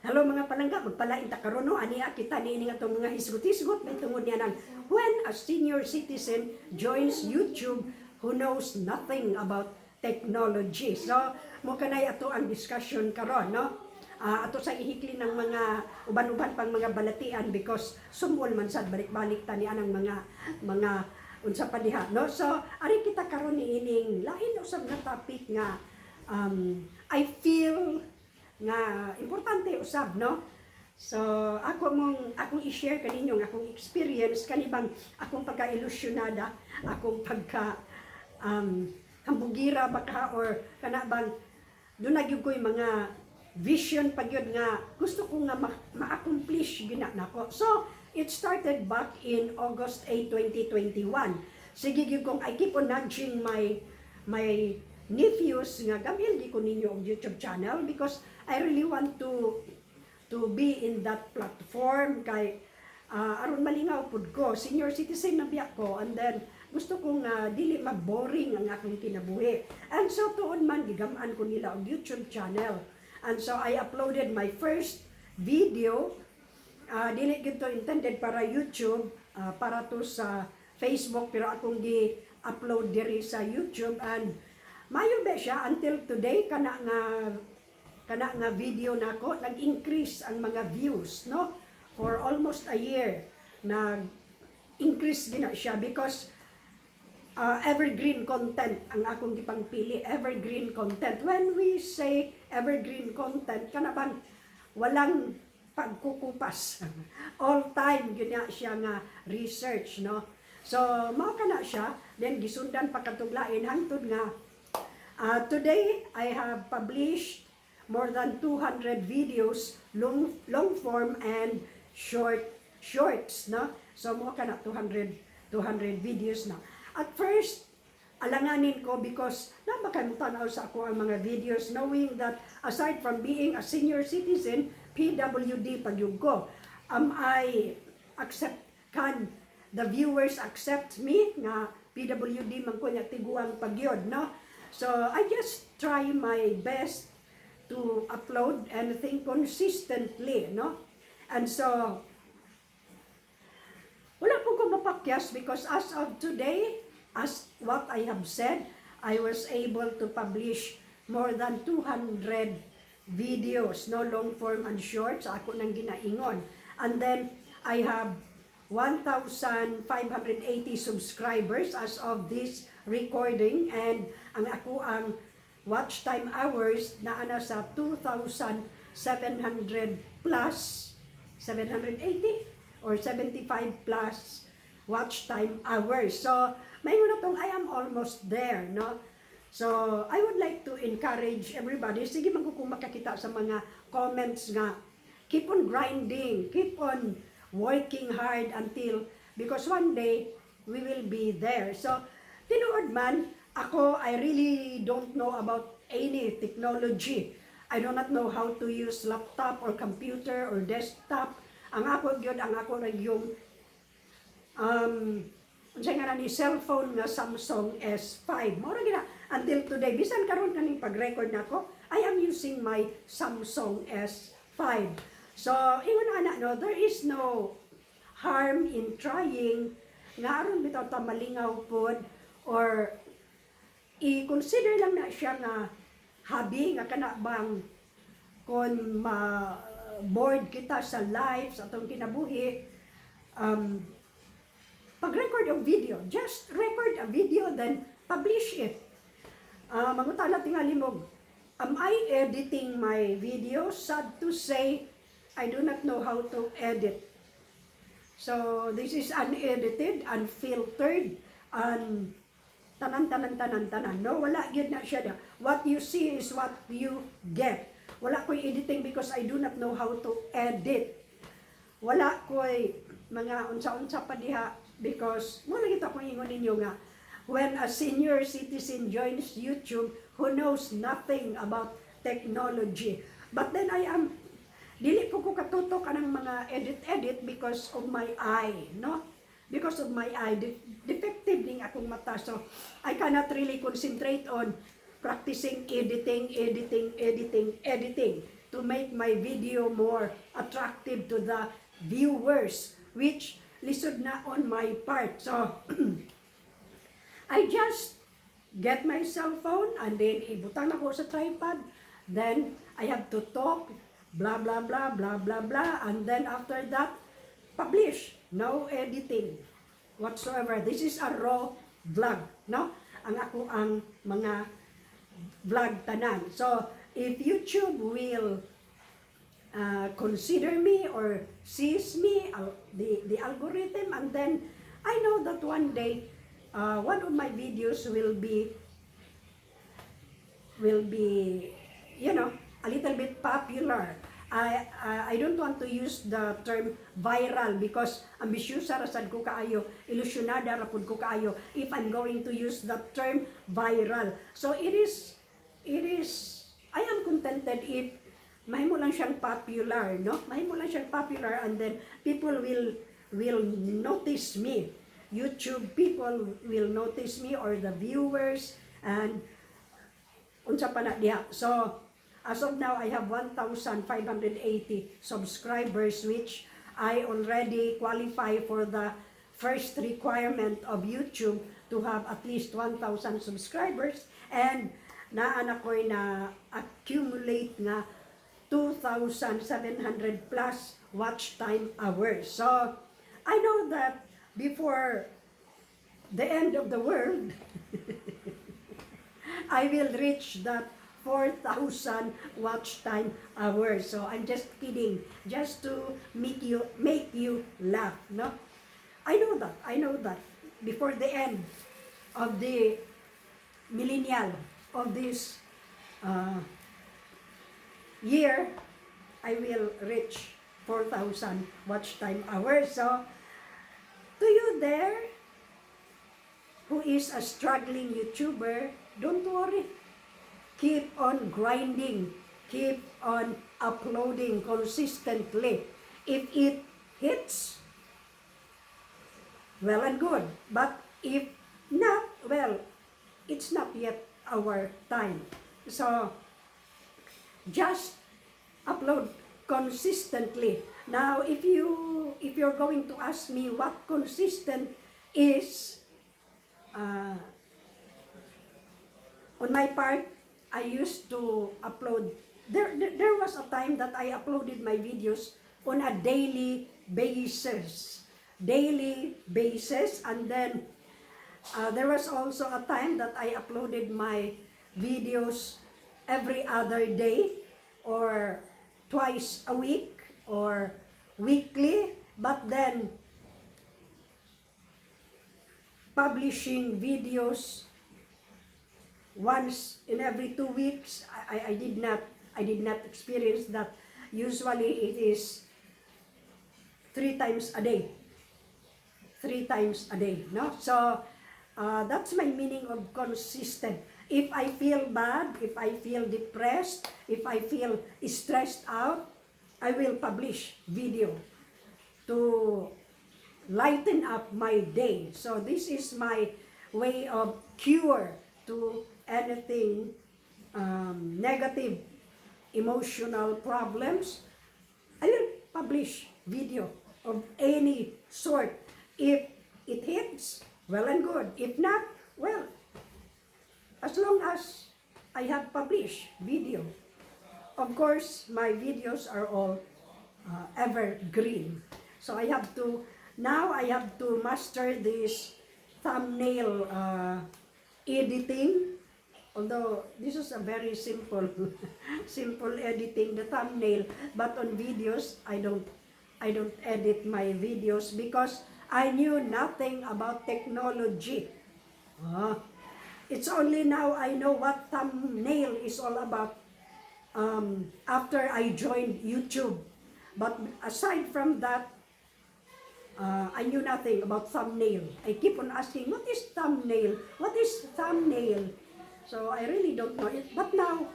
Hello, mga palangga, magpalain ta karon, no. Ania kita niini nga atong mga hisgot-hisgot may tungod niya ng "When a Senior Citizen Joins YouTube Who Knows Nothing About Technology." So, mo kanay ato ang discussion karon, no. Ato sa ihikli ng mga uban-uban pang mga balatian because sumol man sad, balik-balik ta ni anang mga unsa pa diha, no. So, ari kita karon ni ining lain usab nga topic nga I feel nga importante usab, no. So ako mong akong i-share kaninyo ang akong experience kani bang akong pagka-ilusyonada, akong pagka hambugira baka or kana bang doon na gyud ko'y mga vision pa gyud nga gusto ko nga ma-accomplish gina nako. So it started back in August 8, 2021. Sige gyud kong I keep on nudging my nephews nga gamil di ko ninyo og YouTube channel because I really want to be in that platform kay aron malingaw pud ko. Senior citizen na biya ko and then gusto ko nga dili mag-boring ang akong kinabuhi. And so tuon man, gigam-an ko nila og YouTube channel and so I uploaded my first video. Dili gyud to intended para YouTube, para to sa Facebook, pero akong gi-upload diri sa YouTube and mayo ba siya until today. Kana nga video nako nag-increase ang mga views, no, for almost a year nag increase din na siya because evergreen content ang akong gipangpili. Evergreen content. When we say evergreen content, kana bang walang pagkukupas, all time yun na siya nga research, no. So mao kana siya. Then gisundan pa katuglain hangtod nga today I have published more than 200 videos, long form and shorts, no. So mo kana 200 videos na. At first alanganin ko because na baka mo tanaw sa ako ang mga videos, knowing that aside from being a senior citizen, PWD pagyud ko. Am I accept, can the viewers accept me nga PWD man ko nya tiguang pagyod, no? So I just try my best to upload anything consistently, no? And so wala po ko mapakyas because as of today, as what I have said, I was able to publish more than 200 videos, no, long form and short, sa ako nang ginaingon. And then, I have 1,580 subscribers as of this recording and ang ako ang watch time hours na ana sa 2,700 plus 780 or 75 plus watch time hours. So, may na tong I am almost there, no? So, I would like to encourage everybody, sige man ko kung makakita sa mga comments nga, keep on grinding, keep on working hard until, because one day, we will be there. So, tinuod man, ako, I really don't know about any technology. I do not know how to use laptop or computer or desktop. Ang ako gyud, ang ako ra yung unsa nga na ni cellphone nga Samsung S5. Mao ra gina until today. Bisan karon kaning pag-record nako, I am using my Samsung S5. So, ingon ana, no, there is no harm in trying nga aron bitaw ta malingaw pod or i-consider lang na siya nga hobby nga kana bang kung ma bored kita sa life, sa atong kinabuhi, pag-record og video, just record a video then publish it. Mangutana tingali mo, am I editing my videos? Sad to say, I do not know how to edit. So, this is unedited, unfiltered, and tanan, tanan, tanan, tanan. No, wala gyud na siya na. What you see is what you get. Wala ko'y editing because I do not know how to edit. Wala ko'y mga unsa-unsa pa diha because mo lagi to akong ingon ninyo nga "When a Senior Citizen Joins YouTube Who Knows Nothing About Technology." But then I am dili po ko katutok anang mga edit-edit because of my eye, no? Because of my eye, defective ning akong mata. So, I cannot really concentrate on practicing editing, editing, editing, editing. to make my video more attractive to the viewers, which lisod na on my part. So, I just get my cell phone and then ibutang ako sa tripod. Then I have to talk, blah, blah, blah, blah, blah, blah. And then after that, publish. No editing whatsoever. This is a raw vlog, no? Ang ako ang mga vlog tanan. So, if YouTube will consider me or sees me, the algorithm, and then I know that one day, one of my videos will be a little bit popular. I don't want to use the term viral because ambisyosa ra sad ko kaayo, ilusyonada ra pud ko kaayo if I'm going to use the term viral. So it is I am contented if mahimo lang siyang popular, no? Mahimo lang siyang popular and then people will notice me. YouTube people will notice me or the viewers and unsa pa na diha. So, as of now, I have 1,580 subscribers, which I already qualify for the first requirement of YouTube to have at least 1,000 subscribers, and naa na ko'y na accumulate nga 2,700 plus watch time hours. So, I know that before the end of the world, I will reach that 4,000 watch time hours. So I'm just kidding, just to make you laugh, no? I know that. I know that before the end of the millennial of this year, I will reach 4,000 watch time hours. So to you there who is a struggling YouTuber, don't worry. Keep on grinding. Keep on uploading consistently. If it hits, well and good. But if not, well, it's not yet our time. So, just upload consistently. Now, if you're going to ask me what consistent is, on my part, I used to upload. There was a time that I uploaded my videos on a daily basis, and then there was also a time that I uploaded my videos every other day or twice a week or weekly, but then publishing videos once in every 2 weeks, I did not experience that. Usually it is three times a day, three times a day, no? So that's my meaning of consistent. If I feel bad, if I feel depressed, if I feel stressed out, I will publish video to lighten up my day. So this is my way of cure to anything negative emotional problems. I will publish video of any sort. If it hits, well and good. If not, well, as long as I have published video. Of course, my videos are all evergreen. So now I have to master this thumbnail editing. Although this is a very simple editing, the thumbnail, but on videos, I don't edit my videos because I knew nothing about technology. Ah, it's only now I know what thumbnail is all about after I joined YouTube. But aside from that, I knew nothing about thumbnail. I keep on asking, "What is thumbnail? What is thumbnail?" So I really don't know it. But now,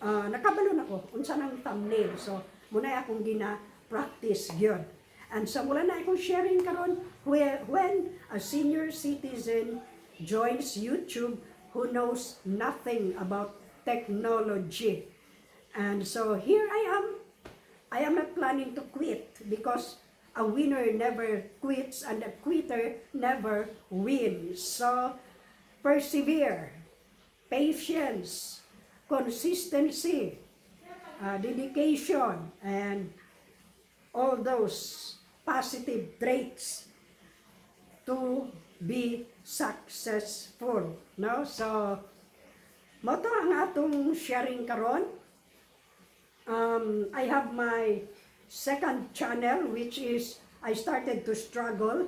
nakabalo na ko unsa nang thumbnail. So mao na akong gina-practice gyud. And so mao na akong sharing karon, where when a senior citizen joins YouTube who knows nothing about technology. And so here I am. I am not planning to quit because a winner never quits and a quitter never wins. So persevere, patience, consistency, dedication, and all those positive traits to be successful. No? So, mao to ang atong sharing karon. I have my second channel, which is I started to struggle.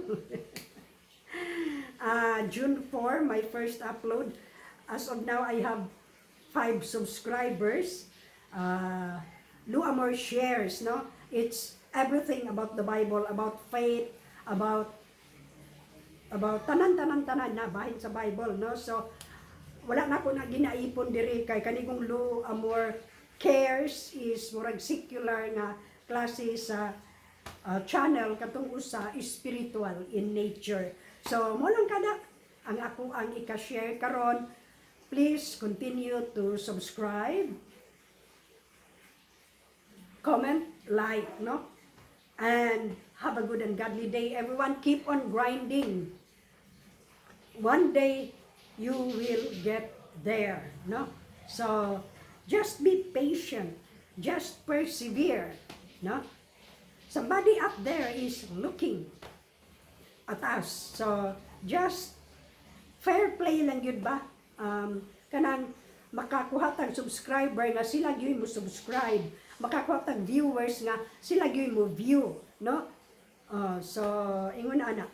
June 4, my first upload. As of now, I have five subscribers. Luamor shares, no? It's everything about the Bible, about faith, about tanan, tanan, tanan na bahin sa Bible, no? So wala na ko na ginaipon diri kay kani kong Lu Amor Cares is murag secular nga klase sa channel. Katong usa spiritual in nature. So mao lang kada ang ako ang ika-share karon. Please continue to subscribe, comment, like, no? And have a good and godly day, everyone. Keep on grinding. One day you will get there, no? So just be patient, just persevere, no? Somebody up there is looking at us. So just fair play lang yun ba? Kanang makakuha tag subscriber nga sila gyud mo subscribe, makakuha tag viewers nga sila gyud mo view, no? So ingon ana.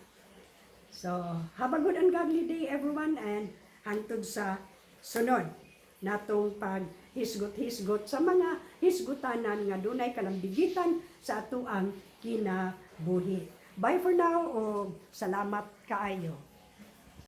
So have a good and godly day, everyone, and hangtod sa sunod natong pag hisgot-hisgot sa mga hisgutanan nga dunay kalambigitan sa atoang kinabuhi. Bye for now o salamat kaayo.